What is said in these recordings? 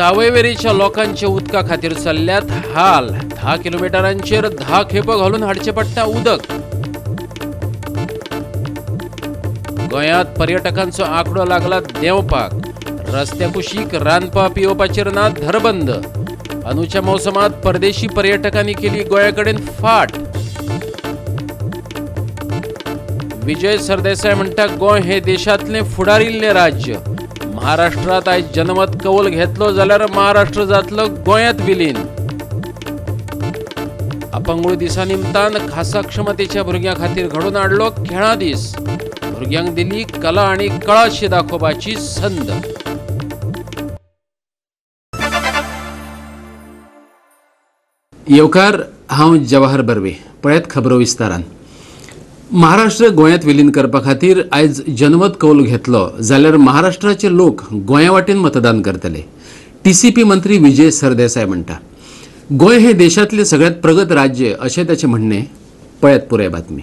सावयवेरेच्या लोकांचे उदका खातीर चल्ल्यात हाल. 10 किलोमिटरांचेर 10 खेपो घालून हाडचें पडटा उदक. गोंयांत पर्यटकांचो आंकडो लागला देंवपाक. रस्त्या कुशीक रांदपा पिवपाचेर ना धरबंद. अंदूच्या मोसमांत परदेशी पर्यटकांनी केली गोंया कडेन फाट. विजय सरदेसाय म्हणटा गोंय हे देशांतलें फुडारिल्लें राज्य. महाराष्ट्रात आयज जनमत कौल घेतलो जाल्यार महाराष्ट्र जातलो गोंयांत विलीन. अपंगूळ दिसा निमतान खासा क्षमतेच्या भुरग्यां खातीर घडोवन हाडलो खेळां दीस. भुरग्यांक दिली कला आनी कळाशी दाखोवपाची संद. येवकार, हांव जवाहर बर्वे. पळयात खबरो विस्तारान. महाराष्ट्र गोंयांत विलीन करपा खातीर आयज जनमत कौल घेतलो जाल्यार महाराष्ट्राचे लोक गोंया वाटेन मतदान करतले. टीसीपी मंत्री विजय सरदेसाय म्हणटा गोंय हे देशांतलें सगळ्यांत प्रगत राज्य अशें ताचें म्हणणें. पळयात पुराय बातमी.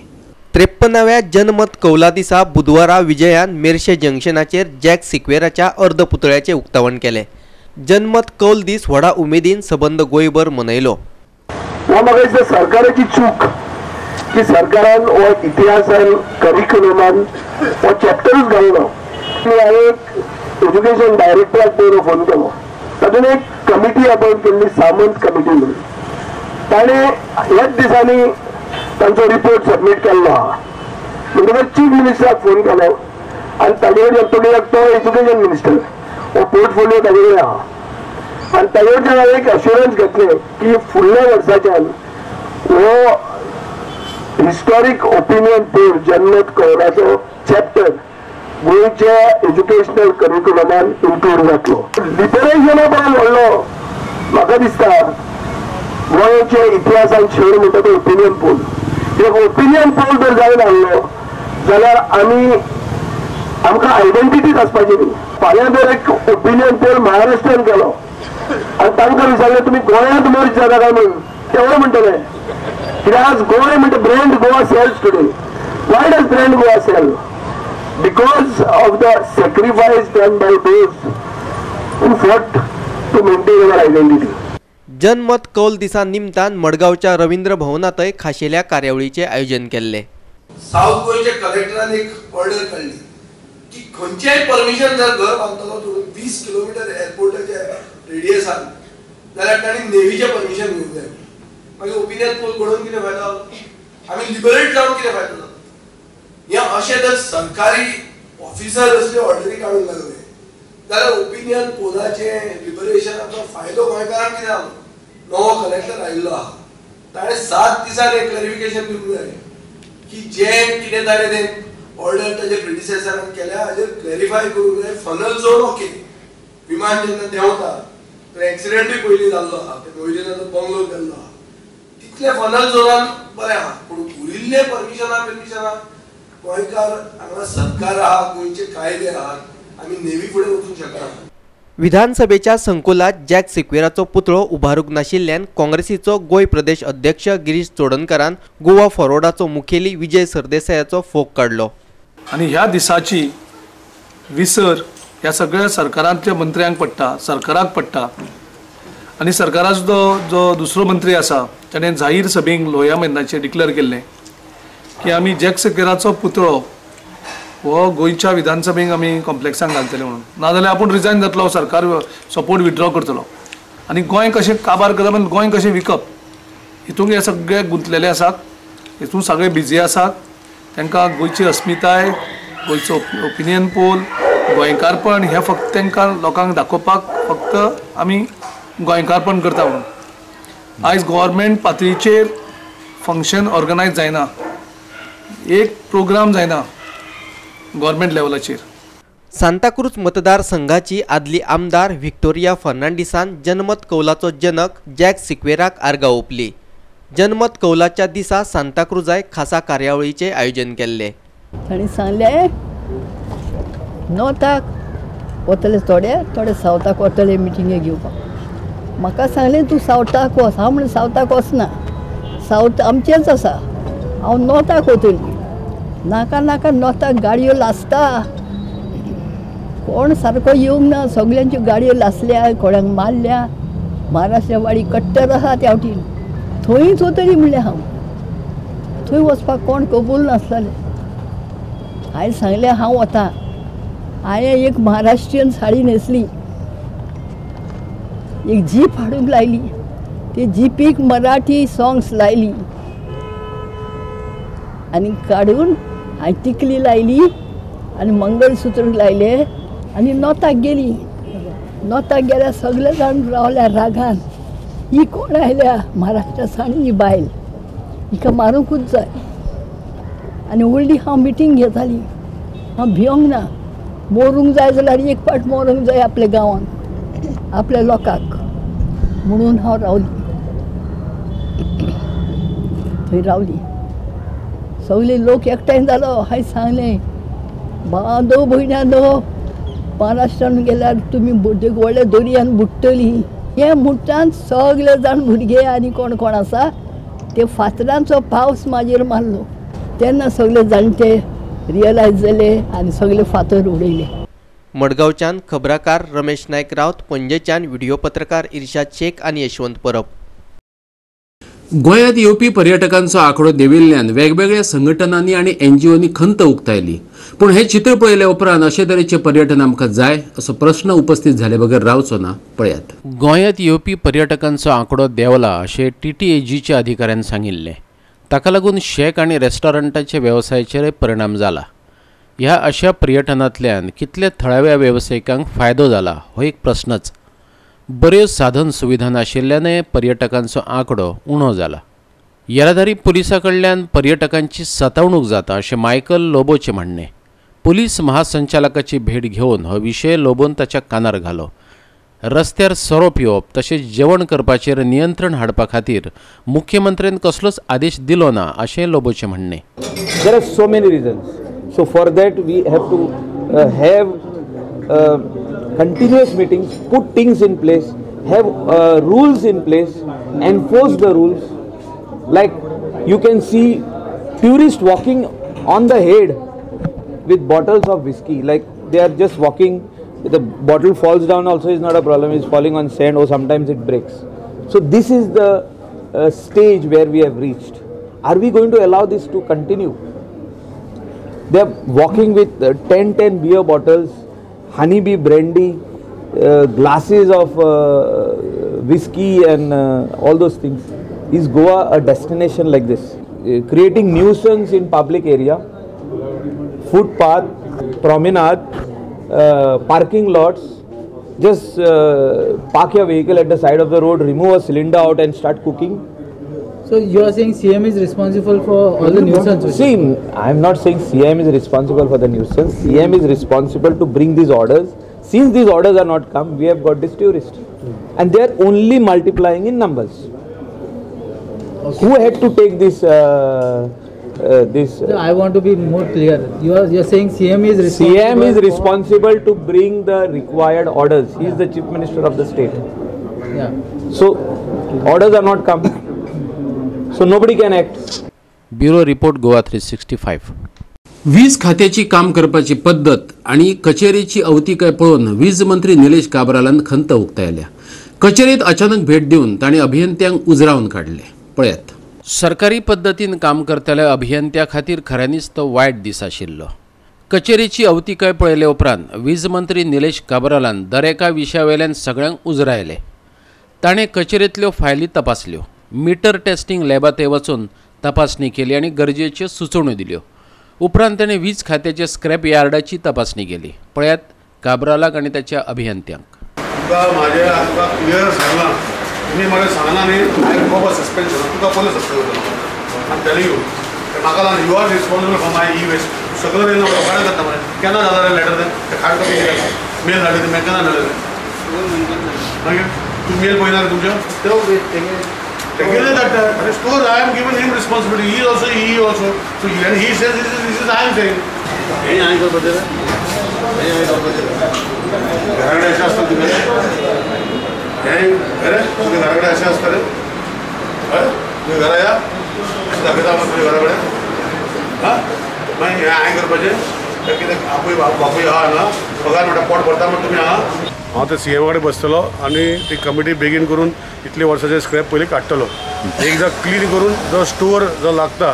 53व्या जनमत कौला दिसा बुधवारा विजयान मेरशे जंक्शनाचेर जॅक सिक्वेराच्या अर्द पुतळ्याचें उक्तावण केलें. जनमत कौल दीस व्हडा उमेदीन सबंद गोंयभर मनयलो. म्हाका सरकाराची चूक की सरकारान हो इतिहासान करिक्युलमान हो चॅप्टरूच घालना. हांवें एक एज्युकेशन डायरेक्टराक पयलो फोन केलो. तातूंत एक कमिटी अपॉयंट केल्ली, सामंत कमिटी म्हणून. ताणें ह्याच दिसांनी तांचो रिपोर्ट सबमीट केल्लो आहा. म्हणटकच चीफ मिनिस्टराक फोन केलो आनी ताजे कडेन तो एज्युकेशन मिनिस्टर हो पोर्टफोलियो ताजे कडेन आहा आनी ताजे कडच्यान हांवें एक अश्युरन्स घेतलें की फुडल्या वर्साच्यान हो हिस्टॉरीक ओपिनियन पोल जनमत कौलाचो चॅप्टर गोंयच्या एज्युकेशनल करिक्युलमान इन्क्लूड जातलो. लिबरेशना परस व्हडलो म्हाका दिसता गोंयच्या इतिहासान शेड म्हणटा तो ओपिनियन पोल. कित्याक ओपिनियन पोल जर जावन हाडलो जाल्यार आमी आमकां आयडेंटिटीच आसपाची न्ही. फाल्यां जर एक ओपिनियन पोल महाराष्ट्रान केलो आनी तांकां विचारलें तुमी गोंयांत मर्ज जाता काय म्हणून, तेवूय म्हणटले कित्याक आज गोंय म्हणटा brand Goa sells today. Why does brand Goa sell? Because of the sacrifice done by those who fought to maintain our identity. जनमत कौल दिसा निमतान मडगांवच्या रवींद्र भवनांतय खाशेल्या कार्यावळीचें आयोजन केल्लें. सावथ गोंयच्या कलेक्टरान एक ऑर्डर काडली की खंयचेय परमिशन जर घर बांदतलो तूं 20 किलोमिटर एअरपोर्टाच्या रेडियसान जाल्यार तांणी नेव्हीचें परमिशन घेवंक जाय. मागीर ओपिनियन पोल घडोवन कितें फायदो जालो? आमी लिबरेट जावन कितें फायदो जालो? हें अशें जर सरकारी ऑफिसर असले ऑर्डरी काडूंक लागले जाल्यार ओपिनियन पोलाचें लिबरेशनाचो फायदो गोंयकारांक कितें जालो? नवो कलेक्टर आयिल्लो आहा, ताणें 7 दिसान एक क्लॅरिफिकेशन दिवंक जाय की जें कितें जालें तें ऑर्डर ताजे प्रिडिसेसरान केल्या हाजेर क्लॅरिफाय करूंक जाय. फनल झोन ओके, विमान जेन्ना देंवता तर एक्सिडेंटूय पयलीं जाल्लो आहा, ते मोहिदीनाचो बंगलो गेल्लो आहा, तितले फनल झोनान बरें आहा. पूण उरिल्ले परमिशनां बिर्मिशनां गोंयकार हांगा सरकार आहा, गोंयचे कायदे आहात, आमी नेव्ही फुडें वचूंक शकना. विधानसभेच्या संकुलात जॅक सिक्वेराचो पुतळो उबारूंक नाशिल्ल्यान काँग्रेसीचो गोंय प्रदेश अध्यक्ष गिरीश चोडणकारान गोवा फॉरवर्डाचो मुखेली विजय सरदेसायाचो फोग काडलो. आनी ह्या दिसाची विसर ह्या सगळ्या सरकारांतल्या मंत्र्यांक पडटा, सरकाराक पडटा. आनी सरकाराचो जो दुसरो मंत्री आसा ताणें जाहीर सभेक लोहिया मैदानाचेर डिक्लेअर केल्लें की आमी जॅक सिक्वेराचो पुतळो हो गोंयच्या विधानसभेक आमी कॉम्प्लेक्सान घालतले म्हणून, नाजाल्यार आपूण रिजायन जातलो, सरकार सपोर्ट विथड्रॉ करतलो. आनी गोंय कशें काबार करप आनी गोंय कशें विकप हितूंत हे सगळे गुंतलेले आसात, हितूंत सगळे बिजी आसात. तांकां गोंयची अस्मिताय, गोंयचो ओपिनियन पोल, गोंयकारपण हें फक्त तांकां लोकांक दाखोवपाक फक्त आमी गोंयकारपण करता म्हणून. आयज गव्हर्मेंट पातळीचेर फंक्शन ऑर्गनायज जायना, एक प्रोग्राम जायना गव्हर्मेंट लेवलाचेर. सांताक्रूज मतदारसंघाची आदली आमदार व्हिक्टोरिया फर्नांडीसान जनमत कौलाचो जनक जॅक सिक्वेराक आर्गां ओंपली. जनमत कौलाच्या दिसा सांताक्रूजाय खासा कार्यावळीचें आयोजन केल्लें. तांणी सांगलें नॉर्थाक वतले थोडे, थोडे सावथाक वतले मिटिंगे घेवपाक. म्हाका सांगलें तूं सावथाक वच. हांव म्हणलें सावथाक वचना, सावथ आमचेंच आसा, हांव नॉर्थाक वतली. नाका नाका नॉर्थाक गाडयो लासता, कोण सारको येवंक ना, सगल्यांच्यो गाडयो लासल्या, कोणाक मारल्या. महाराष्ट्र वाडी कट्टर आसा त्या वटेन, थंयच वतली म्हणलें हांव. थंय वचपाक कोण कबूल नासताले. हांवें सांगलें हांव वता. हांवें एक महाराष्ट्रीयन साडी न्हेसली, एक जीप हाडूंक लायली, ते जीपीक मराठी सॉंग्स लायली आनी काडून हांवें तिकली लायली आनी मंगळसूत्र लायलें आनी नोताक गेली. नोताक गेल्यार सगळे जाण रावल्या रागान, ही कोण आयल्या महाराष्ट्रा साणी ही बायल, हिका मारूंकूच जाय. आनी व्हडली हांव मिटींग घेताली. हांव भियोंक ना, मरूंक जाय जाल्यार एक फावट मरूंक जाय आपल्या गांवांत, आपल्या लोकांक म्हणून हांव रावली. थंय रावली. सगळे लोक एकठांय जालो. हांवें सांगलें, बांदो भयणांनो, महाराष्ट्रान गेल्यार तुमी व्हडल्या दर्यान बुडटली. हें म्हणटान सगळे जाण भुरगे आनी कोण कोण आसा ते फातरांचो पावस म्हाजेर मारलो. तेन्ना सगळे जाणटे रियलायज जाले आनी सगळे फातर उडयले. मडगांवच्यान खबराकार रमेश नायक रावत, पणजेच्यान व्हिडिओ पत्रकार इर्शाद शेख आनी यशवंत परब. गोंयांत येवपी पर्यटकांचो आंकडो देंविल्ल्यान वेगवेगळ्या संघटनांनी आनी एनजीओनी खंत उक्तायली. पूण हें चित्र पळयल्या उपरांत अशे तरेचें पर्यटन आमकां जाय असो प्रस्न उपस्थित जाले बगर रावचो ना. पळयात, गोंयांत येवपी पर्यटकांचो आंकडो देंवला अशें टीटीएजीच्या अधिकाऱ्यान सांगिल्लें. ताका लागून शॅक आनी रेस्टॉरंटाच्या वेवसायाचेरय परिणाम जाला. ह्या अशा पर्यटनांतल्यान कितल्या थळाव्या वेवसायिकांक फायदो जाला हो एक प्रस्नच. बऱ्यो साधन सुविधा नाशिल्ल्यानय पर्यटकांचो आंकडो उणो जाला. येरादारी पुलिसां कडल्यान पर्यटकांची सतावणूक जाता अशें मायकल लोबोचें म्हणणें. पुलीस महासंचालकाची भेट घेवन हो विशय लोबोन ताच्या कानार घालो. रस्त्यार सोरो पिवप तशेंच जेवण करपाचेर नियंत्रण हाडपा खातीर मुख्यमंत्र्यान कसलोच आदेश दिलो ना अशें लोबोचें म्हणणें. There are so many reasons. So for that we have to have continuous meetings, put things in place, have rules in place, enforce the rules. Like you can see tourists walking on the head with bottles of whiskey, like they are just walking, the bottle falls down also is not a problem, it's falling on sand or sometimes it breaks. So this is the stage where we have reached. Are we going to allow this to continue? They are walking with 10-10 beer bottles, honeybee brandy, glasses of whiskey and all those things. Is Goa a destination like this? Creating nuisance in public area, footpath, promenade, parking lots. Just park your vehicle at the side of the road, remove a cylinder out and start cooking. So you are saying CM is responsible for all the nuisance? See, I am not saying CM is responsible for the nuisance. CM is responsible to bring these orders. Since these orders are not come, we have got this tourist. And they are only multiplying in numbers. Okay. Who had to take this? No, I want to be more clear. You are saying CM is responsible. CM is responsible to bring the required orders. He is the Chief Minister of the state. Yeah. So orders are not come. So nobody can act. Bureau report, Goa 365. वीज खात्याची काम करपाची पद्दत आणि कचेरीची अवतिकाय पळोवन वीज मंत्री निलेश काब्रालान खंत उक्तायल्या. कचेरीत अचानक भेट दिवन तांणी अभियंत्यांक उजरावन काडले. पळयात, सरकारी पद्दतीन काम करतल्या अभियंत्या खातीर खऱ्यांनीच तो वायट दीस आशिल्लो. कचेरीची अवतिकाय पळयले उपरांत वीज मंत्री निलेश काब्रालान दरेका विशया वेल्यान सगळ्यांक उजरायले. ताणें कचेरींतल्यो फायली तपासल्यो, मिटर टेस्टिंग लॅबांत वचून तपासणी केली आनी गरजेच्यो सुचोवण्यो दिल्यो. उपरांत ताणें वीज खात्याच्या स्क्रॅप यार्डाची तपासणी केली. पळयात काब्रालाक आनी ताच्या अभियंत्यांक. तुका म्हाजें तुका क्लियर सांगलां, तुमी म्हाका सांगना न्ही, हांवें बाबा सस्पेंड जाता, तुका पयलीं सस्पेंड जाता. आम टेलिंग you, म्हाका लागून you are responsible for my e waste. सगळें येयला लोकांना जाता मरे, केन्ना जाता रे लॅटर तें हार्ड कॉपी मेल धाडले ते केन्ना धाडले मागीर तूं मेल पळयना रे तुमच्यो तेगेले धाडटा. आनी store I am given him responsibility, he also he also so and he says this is I am saying. हें हांवें करपाचें, हें हांवें करपाचें. घरा कडेन अशें आसता तुगेलें, हें खरें तुगे घरा कडेन अशें आसता रे? हय, तुगे घरा या अशें दाखयता आमकां तुगे घरा कडेन. हां, मागीर हें हांवें करपाचें. कितें आपूय बापूय आहा हांगा पगार म्हणटा पोट भरता म्हण तुमी आहा. हांव ते सीएमा कडेन बसतलो आनी ती कमिटी बेगीन करून इतले वर्साचे स्क्रॅप पयलीं काडटलो. एकदां क्लीन करून जो स्टोर जो लागता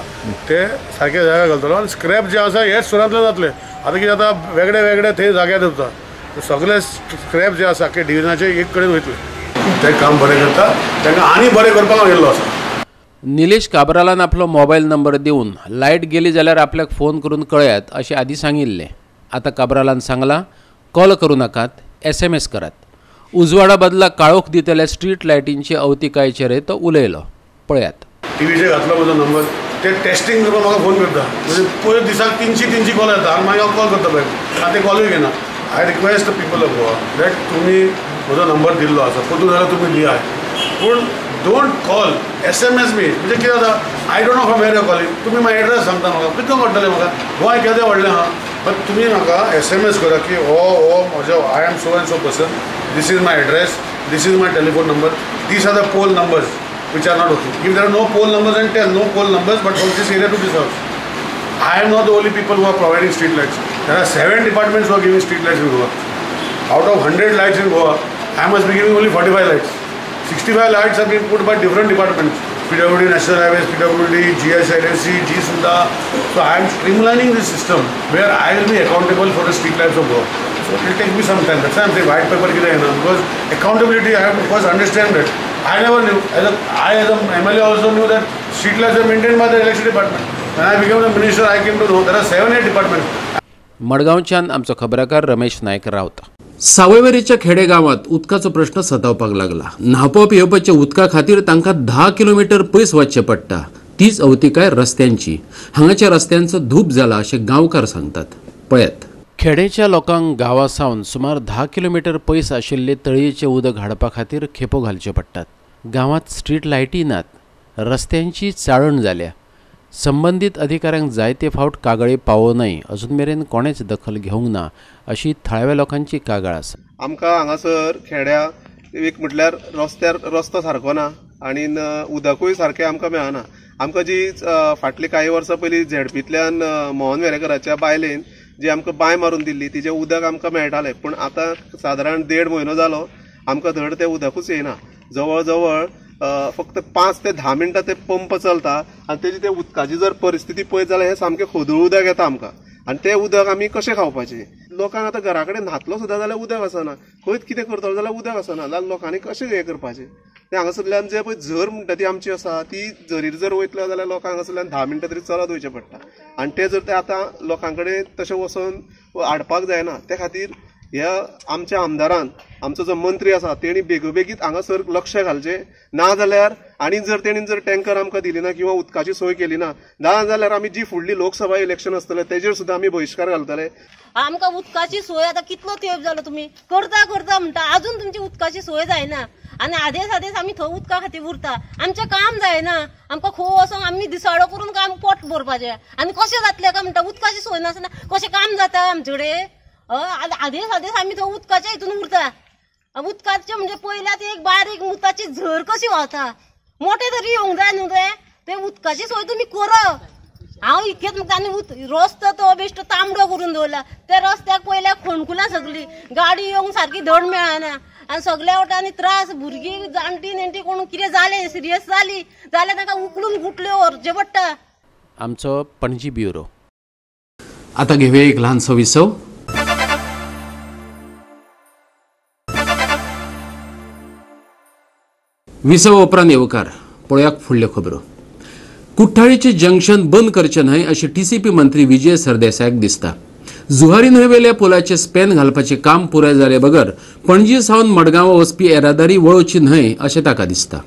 ते सारके जाग्यार घालतलो आनी स्क्रॅप जे आसा हेच स्टोरांतल्यान जातले. आतां कितें जाता वेगळे वेगळे थंय जाग्यार दवरता, सगळे स्क्रॅप जे आसा आख्खे डिविजनाचे एक कडेन वयतले. ते काम बरें करता, तांकां आनी बरें करपाक हांव गेल्लो आसा. निलेश काब्रालान आपलो मोबायल नंबर दिवन लायट गेली जाल्यार आपल्याक फोन करून कळयात अशें आदीं सांगिल्लें. आतां काब्रालान सांगलां कॉल करूं नाकात, SMS करात. उजवाडा बदला काळोख दितल्या स्ट्रीट लायटींचे अवतिकायचेर तो उलयलो. पळयात. टीव्हीचेर घातलो म्हजो नंबर, ते टेस्टिंग करपाक म्हाका फोन करता. म्हणजे पयर दिसाक 300 कॉल येता आनी मागीर हांव कॉल करता पळय, आनी ते कॉलूय घेना. I request the people of Goa that तुमी म्हजो नंबर दिल्लो आसा, पोतून जाल्यार तुमी दियात, पूण don't call, SMS मी. म्हणजे कितें जाता, I don't know from where you calling. तुमी म्हाका एड्रेस सांगता म्हाका, कितलो कळटलें म्हाका गोंय केदें व्हडलें आहा. बट तुमी म्हाका SMS करा की हो हो म्हजो I am so and so person, this is my address, this is my telephone number, these are the pole numbers which are not working. If there are no pole numbers and tell no pole numbers, but from this area to this house. I am not the only people who are providing street lights. There are 7 departments who are giving street lights in Goa. Out of 100 lights in Goa, I must be giving only 45 lights. 65 lights have been put by different departments. PWD, National Highways, PWD, GSIDC, G Sudha. So I am streamlining this system where I will be accountable for the street lights of Goa. So it will take me some time. That's why I am saying white paper ki rahe na, because accountability I have to first understand that. I never knew. I as a MLA also knew that street lights are maintained by the electricity department. When I became the minister, I came to know there are 7-8 departments. मडगांवच्यान आमचो खबराकार रमेश नायक रावता. सावयवेरेच्या खेडेगांवात उदकाचो प्रश्न सतावपाक लागला. न्हावपा पिवपाच्या उदका खातीर तांकां 10 kilometre पयस वचचें पडटा. तीच अवतिकाय रस्त्यांची. हांगाच्या रस्त्यांचो धूप जाला अशें गांवकार सांगतात. पळयात. खेडेच्या लोकांक गांवा सावन सुमार 10 किलोमिटर पयस आशिल्ले तळयेचें उदक हाडपा खातीर खेपो घालच्यो पडटात. गांवांत स्ट्रीट लायटी नात, रस्त्यांची चाळण जाल्या. संबंदीत अधिकाऱ्यांक जायते फावट कागाळी पावोवनय अजून मेरेन कोणेच दखल घेवंक ना अशी थळाव्या लोकांची कागाळ आसा. आमकां हांगासर खेड्या एक म्हटल्यार रस्त्यार रस्तो सारको ना आनी उदकूय सारकें आमकां मेळना. आमकां जी फाटली कांय वर्सां पयलीं झेडपींतल्यान मोहन वेरेकराच्या बायलेन जी आमकां बांय मारून दिल्ली तिजें उदक आमकां मेळटालें, पूण आतां सादारण 1.5 म्हयनो जालो आमकां धड तें उदकूच येना. जवळ जवळ फक्त 5 ते 10 मिनटां ते पंप चलता आनी तेजी ते उदकाची जर परिस्थिती पळयत जाल्यार हें सामकें खोदूळ उदक येता आमकां आनी तें उदक आमी कशें खावपाचें. लोकांक आतां घरा कडेन न्हातलो सुद्दां जाल्यार उदक आसना, खंयच कितें करतलो जाल्यार उदक आसना, जाल्यार लोकांनी कशें हें करपाचें. तें हांगासरल्यान जे पळय झर म्हणटा ती आमची आसा ती झरीर जर वयतलो जाल्यार लोकांक हांगासरल्यान 10 मिनटां तरी चलत वयचें पडटा आनी तें जर तें आतां लोकां कडेन तशें वचोन हाडपाक जायना. ते खातीर ह्या आमच्या आमदारान आमचो जो मंत्री आसा तेणी बेगोबेगीत हांगासर लक्ष घालचें, ना जाल्यार आनी जर तेणी जर टँकर आमकां दिली ना किंवा उदकाची सोय केली ना, ना जाल्यार आमी जी फुडली लोकसभा इलेक्शन आसतलें तेजेर सुद्दां आमी बहिश्कार घालतले. आमकां उदकाची सोय आतां कितलो तेंप जालो तुमी करता करता म्हणटा, आजून तुमची उदकाची सोय जायना आनी आदेस आदेस आमी थंय उदका खातीर उरता. आमचें काम जायना, आमकां खंय वचोन आमी दिसाळो करून काम पोट भरपाचें आनी कशें जातलें काय म्हणटा. उदकाची सोय नासतना कशें काम जाता आमचे कडेन. आदेस आदेस आमी थंय उदकाच्या हितून उरता. उदकाचे म्हणजे पयल्यात एक बारीक मुताची झर कशी व्हांवता, मोठे तरी येवंक जाय न्हू ते ते उदकाची सोय तुमी करा. हांव इतकेच म्हाका आनी रस्तो तो बेश्टो तांबडो करून दवरला, त्या रस्त्याक पयल्या खोणकुलां सगळीं, गाडी येवंक सारकी धड मेळना आनी सगल्या वटांनी त्रास. भुरगीं जाणटी नेणटी कोण कितें जालें सिरियस जाली जाल्यार तांकां उखलून गुटल्यो व्हरचें पडटा. आमचो पणजी ब्युरो. आतां घेवया एक ल्हानसो विसव. विसवा उपरांत येवकार. पळोवया फुडल्यो खबरो. कुठ्ठाळीचें जंक्शन बंद करचें न्हय अशें TCP मंत्री विजय सरदेसायाक दिसता. जुहारी न्हंयवेल्या पुलाचें स्पॅन घालपाचें काम पुराय जाले बगर पणजी सावन मडगांव वचपी येरादारी वळोवची न्हय अशें ताका दिसता.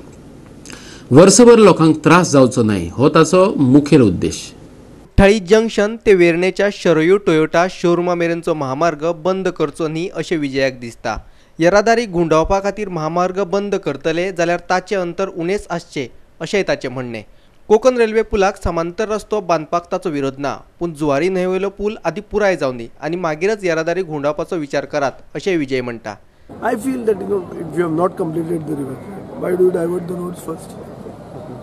वर्सभर लोकांक त्रास जावचो न्हय हो ताचो मुखेल उद्देश. कुठ्ठाळी जंक्शन ते वेर्णेच्या शरयू टोयोटा शोरुमा मेरेनचो महामार्ग बंद करचो न्ही अशें विजयाक दिसता. येरादारी गुंडावपा खातीर महामार्ग बंद करतले जाल्यार ताचें अंतर उणेंच आसचें अशेंय ताचें म्हणणें. कोकण रेल्वे पुलाक समांतर रस्तो बांदपाक ताचो विरोध ना, पूण जुवारी न्हंयेवयलो पूल आदी पुराय जावंदी आनी मागीरच येरादारी घुंवडावपाचो विचार करात अशें विजय म्हणटा. I feel that you know if you have not completed the river, why do you divert the roads first?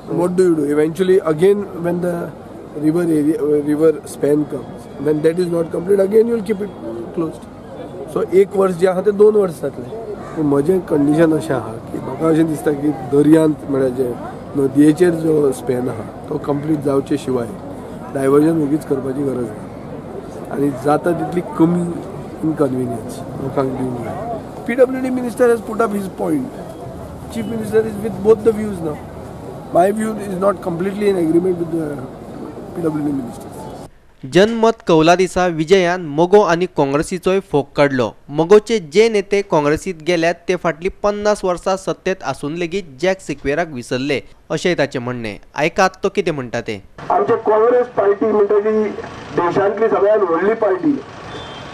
What do you do eventually again when the river area, river span comes, when that is not complete again you will keep it closed. So एक वर्स जें आहा तें 2 वर्स जातलें. पूण म्हजें condition अशें आहा की म्हाका अशें दिसता की दर्यांत म्हळ्यार जे नदयेचेर जो स्पॅन आहा तो कंप्लीट जावचे शिवाय डायवर्जन ओगीच करपाची गरज ना आनी जाता तितली कमी इनकन्विनियन्स लोकांक दिवंक जाय. PWD minister has put up his point. Chief Minister is with both the views now. My view is not completely in agreement with the PWD ministers. जनमत कौला दिसा विजयान मगो आनी काँग्रेसीचोय फोग काडलो. मगोचे जे नेते काँग्रेसीत गेल्यात ते फाटलीं 50 वर्सां सत्तेत आसून लेगीत जॅक सिक्वेराक विसरले अशेंय ताचें म्हणणें. आयकात तो कितें म्हणटा तें. आमचे काँग्रेस पार्टी म्हणटा ती देशांतली सगळ्यात व्हडली पार्टी,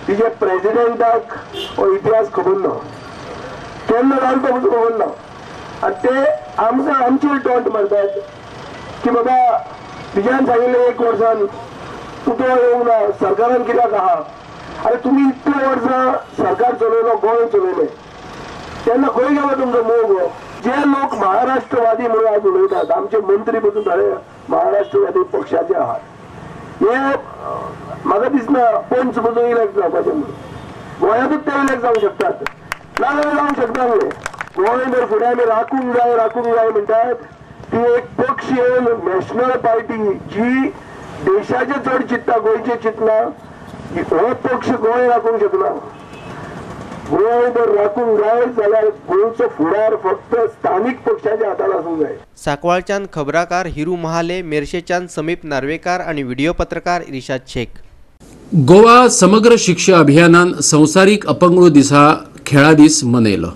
तिचे प्रेसिडेंटाक हो इतिहास खबर ना, केन्ना जालो तो खबर ना. आनी ते आमकां आमचेर टॉन्ट मारतात की बाबा विजयान सांगिल्लें 1 वर्सान तुका येवंक ना, सरकारान कित्याक आहा. आरे तुमी इतले वर्सां सरकार चलयलो, गोंय चलयलें, तेन्ना खंय गेलो तुमचो मोग? जे लोक महाराष्ट्रवादी म्हणून आज उलयतात, आमचे मंत्री पसून थोडे महाराष्ट्रवादी पक्षाचे आहात, हे म्हाका दिसना पंच पसून इलेक्ट जावपाचे म्हणून. गोंयांतूच ते इलेक्ट जावंक शकतात, नाजाल्यार जावंक शकना. गोंय जर फुडें आमी राखूंक जाय राखूंक जाय म्हणटात, ती एक पक्ष येवन नॅशनल पार्टी जी देशाचे चड चिंतता, गोंयचें चिंतना, हो पक्ष गोंय राखूंक शकना. गोंय जर राखूंक जाय जाल्यार गोंयचो फुडार फक्त स्थानीक पक्षाच्या हातान आसूंक जाय. सांकवाळच्यान खबराकार हिरू महाले, मेरशेच्यान समीप नार्वेकार आनी व्हिडिओ पत्रकार इर्शाद शेख. गोवा समग्र शिक्षा अभियानान संवसारीक अपंगूळ दिसा खेळा दीस मनयलो.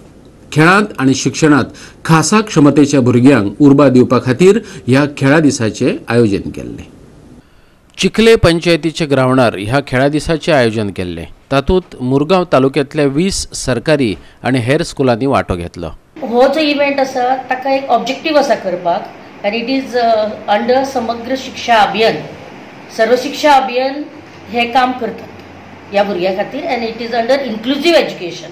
खेळांत आनी शिक्षणांत खासा क्षमतेच्या भुरग्यांक उर्बा दिवपा खातीर ह्या खेळा दिसाचें आयोजन केल्लें. चिखले पंचायतीच्या ग्रावंडार ह्या खेळा दिसाचें आयोजन केल्लें. तातूंत मुरगांव तालुक्यांतल्या 20 सरकारी आनी हेर स्कुलांनी वांटो घेतलो. हो जो इव्हेंट आसा ताका एक ऑब्जेक्टीव आसा करपाक आनी it is under Samagra Shiksha Abhiyan. Sarva Shiksha Abhiyan हें काम करतात ह्या भुरग्यां खातीर आनी it is under inclusive education.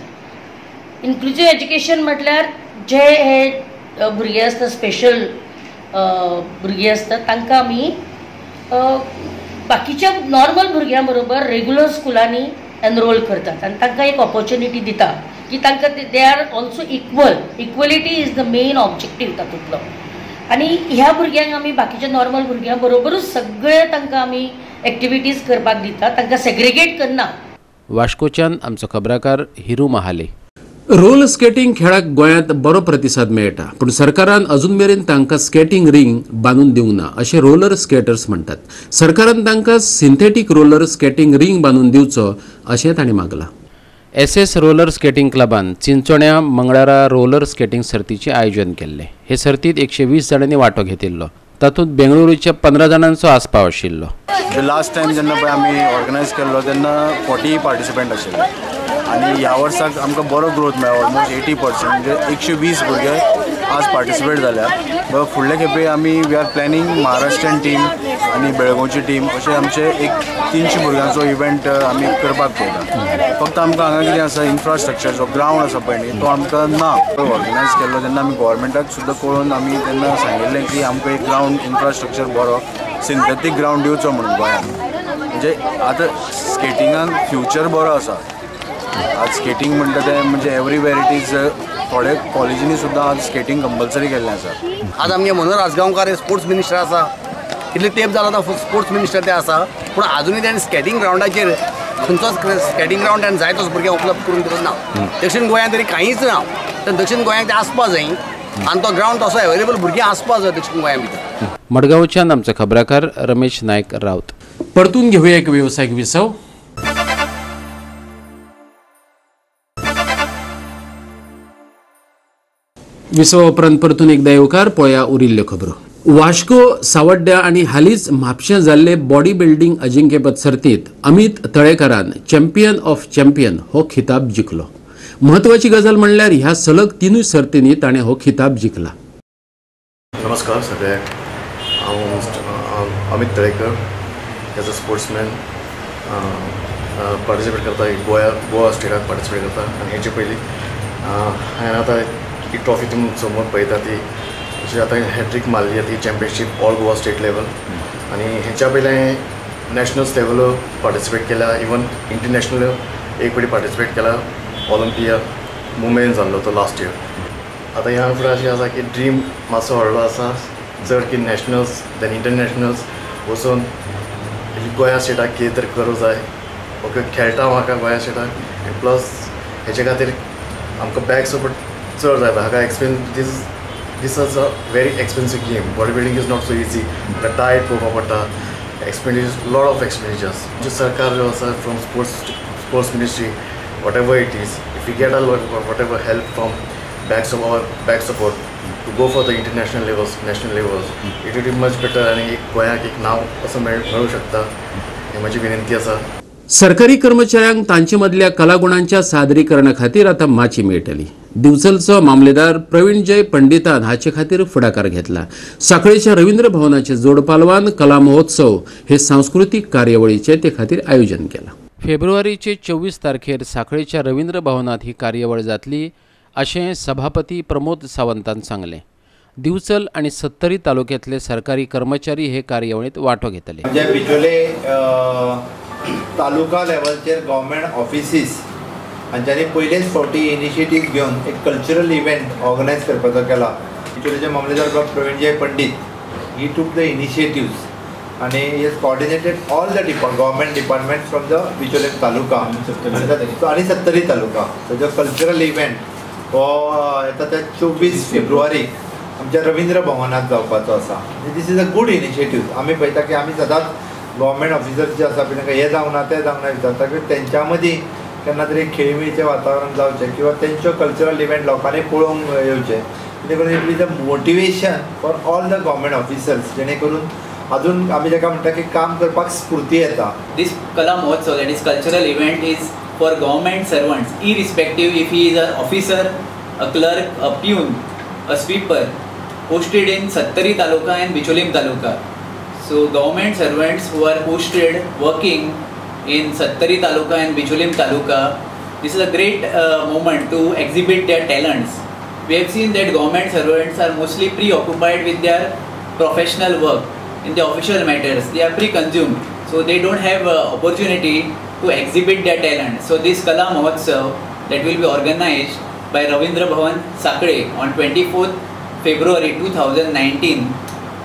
Inclusive education म्हटल्यार जे हे भुरगे आसता, स्पेशल भुरगीं आसता, तांकां आमी बाकीच्या नॉर्मल भुरग्यां बरोबर रेगुलर स्कुलांनी एनरोल करतात आनी तांकां एक ऑपॉर्च्युनिटी दिता की तांकां they are also equal. Equality is the main objective तातूंतलो. आनी ह्या भुरग्यांक आमी बाकीच्या नॉर्मल भुरग्यां बरोबरूच सगळे तांकां आमी एक्टिविटीज करपाक दिता, तांकां सेग्रिगेट करना. वास्कोच्यान आमचो खबराकार हिरू महाले. रोल स्केटिंग खेळाक गोंयांत बरो प्रतिसाद मेळटा, पूण सरकारान अजून मेरेन तांकां स्केटिंग रिंग बांदून दिवंक ना अशें रोलर स्केटर्स म्हणटात. सरकारान तांकां सिंथेटीक रोलर स्केटिंग रिंग बांदून दिवचो अशें तांणी मागलां. एस रोलर स्केटिंग क्लबान चिंचोण्या मंगळारा रोलर स्केटिंग सर्तीचें आयोजन केल्लें. हे सर्तींत 120 जाणांनी वांटो घेतिल्लो. तातूंत बेंगळुरूच्या 15 जाणांचो आस्पाव आशिल्लो. लास्ट टायम जेन्ना पळय आमी ऑर्गनायज केल्लो तेन्ना 40 पार्टिसिपंट आशिल्ले आनी ह्या वर्साक आमकां बरो ग्रोथ मेळ्ळो, ऑलमोस्ट 80%, म्हणजे 120 भुरगे आज पार्टिसिपेट जाल्या. फुडले खेपे आमी we are planning Maharashtrian team आनी बेळगांवची टीम अशे आमचे एक 300 भुरग्यांचो इव्हेंट आमी करपाक पळयता. फक्त आमकां हांगा कितें आसा, इन्फ्रास्ट्रक्चर जो ग्रावंड आसा पळय न्ही तो आमकां ना. ऑर्गनायज केल्लो तेन्ना आमी गव्हर्मेंटाक सुद्दां कळोवन आमी तेन्ना सांगिल्लें की आमकां एक ग्रावंड इन्फ्रास्ट्रक्चर बरो सिंथेटीक ग्रावंड दिवचो म्हणून गोंयांत. म्हणजे आतां स्केटिंगाक फ्युचर बरो आसा. आज स्केटिंग म्हणटा तें म्हणजे एवरीवेर it is, थोडे कॉलेजींनी सुद्दां आज स्केटिंग कंपल्सरी केल्लें आसा. आज आमगे मनोहर आजगांवकार हे स्पोर्ट्स मिनिस्टर आसा, कितले तेंप जालो आतां स्पोर्ट्स मिनिस्टर ते आसा, पूण आजुनूय ताणें स्केटिंग ग्रावंडाचेर खंयचोच स्केटिंग ग्रावंड ताणें जाय तसो भुरग्यांक उपलब्ध करून दिवंक ना. दक्षिण गोंयांत तरी कांयच ना, तर दक्षिण गोंयांत ते आसपा जाय आनी तो ग्रावंड तसो एवेलेबल भुरगीं आसपा जाय दक्षिण गोंया भितर. मडगांवच्यान आमचो खबराकार रमेश नायक राऊत. परतून घेवया एक वेवसायीक विसव. विसवा उपरांत परतून एकदा येवकार. पळया उरिल्ल्यो खबरो. वास्को सावड्ड्या आनी हालींच म्हापशें जाल्ले बॉडी बिल्डींग अजिंक्यपद सर्तींत अमित तळेकरान चॅम्पियन ऑफ चॅम्पियन हो खिताब जिखलो. म्हत्वाची गजाल म्हणल्यार ह्या सलग 3 सर्तींनी ताणें हो खिताब जिखला. नमस्कार सगळ्यांक, हांव Amit Talekar as a sportsman participate करता, गोवा स्टेटाक पार्टिसिपेट करता. आनी हेचे पयलीं हांवें आतां ही ट्रॉफी तुमी समोर पळयता ती अशी आतां हॅट्रीक मारली ती championship all Goa state level. आनी हेच्या पयलीं हांवें नॅशनल्स लेवल पार्टिसिपेट केल्या, इवन इंटरनॅशनल एक फावटी पार्टिसिपेट केला, ऑलिम्पिया मुंबयन जाल्लो तो लास्ट इयर. आतां ह्या फुडें अशें आसा की ड्रीम मातसो व्हडलो आसा, चड की नॅशनल्स देन इंटरनॅशनल्स वचून गोंया स्टेटाक कितें तरी करूं जाय. ओके, खेळटा म्हाका गोंया स्टेटाक, प्लस हेचे खातीर आमकां बॅक सपोर्ट चड जाय. हाका expense this is a very expensive game. Body building is not so easy. The diet पळोवपा पडटा, एक्सपेंडिचर्स, लॉट ऑफ एक्सपेंडिचर्स. जे सरकार जो आसा from sports ministry, whatever it is, if you get a whatever help from back support to go for the international levels, national levels, it will be much better. आनी एक गोंयाक एक नांव असो मेळूं शकता, ही म्हजी विनंती आसा. सरकारी कर्मचाऱ्यांक तांचे मदल्या कलागुणांच्या सादरीकरणा खातीर आतां माची मेळटली. दिवचलचो मामलेदार प्रवीण जय पंडितान हाचे खातीर फुडाकार घेतला. साखळेच्या रवींद्र भवनाचे जोडपालवान कला महोत्सव हे सांस्कृतीक कार्यावळीचे ते खातीर आयोजन केलां. फेब्रुवारीचे 24 तारखेर साखळेच्या रवींद्र भवनात ही कार्यावळ जातली अशें सभापती प्रमोद सावंतान सांगलें. दिवचल आनी सत्तरी तालुक्यांतले सरकारी कर्मचारी हे कार्यावळींत वांटो घेतले. म्हणजे बिचोले तालुका लेवलचेर गव्हर्मेंट ऑफिसीस हांच्यांनी पयलेच फावटी इनिशिएटीव घेवन एक कल्चरल इव्हेंट ऑर्गनायज करपाचो केला. बिचोलेचे मामलेदार बाब Praveen Jai Pandit he took the initiatives आनी he has coordinated all the government department from the Bicholim taluka आनी सत्तरी तालुका. ताजो कल्चरल इव्हेंट हो येता त्या 24 फेब्रुवारीक आमच्या रवींद्र भवनात जावपाचो आसा. This is a good initiative. आमी पळयता की आमी सदांच गव्हर्मेंट ऑफिसर्स जे आसा पळय तांकां हें जावना तें जावना विचारता की तेंच्या मदीं केन्ना तरी खेळमेळीचें वातावरण जावचें किंवा तेंच्यो कल्चरल इव्हेंट लोकांनी पळोवंक येवचें, जेणे करून it is a motivation for all the government officers, जेणे करून अजून आमी ताका म्हणटा की काम करपाक स्फूर्ती येता. This Kala Mahotsav, that is cultural event, is for government servants irrespective if he is a officer, a clerk, a peon, a sweeper posted in Sattari taluka and Bicholim taluka. So government servants who are posted working in Sattari taluka and Bicholim taluka, this is a great moment to exhibit their talents. We have seen that government servants are mostly preoccupied with their professional work in the official matters. They are pre-consumed, so they don't have opportunity to exhibit their talent. So this Kala Mahotsav that will be organized by Ravindra Bhavan Sakle on 24th February 2019,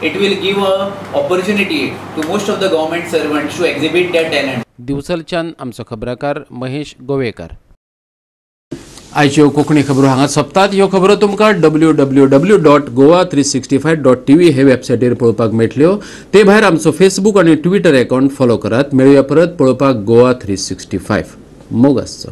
it will give a opportunity to most of the government servants to exhibit their talent. दिवचलच्यान आमचो खबराकार महेश गोवेकर. आयच्यो कोंकणी खबरो हांगा सोंपतात. ह्यो खबरो तुमकां www.goa365.tv हे वेबसायटीर पळोवपाक मेळटल्यो. ते भायर आमचो फेसबूक आनी ट्विटर अकावंट फॉलो करात. मेळुया परत पळोवपाक गोवा 365. मोग आसचो.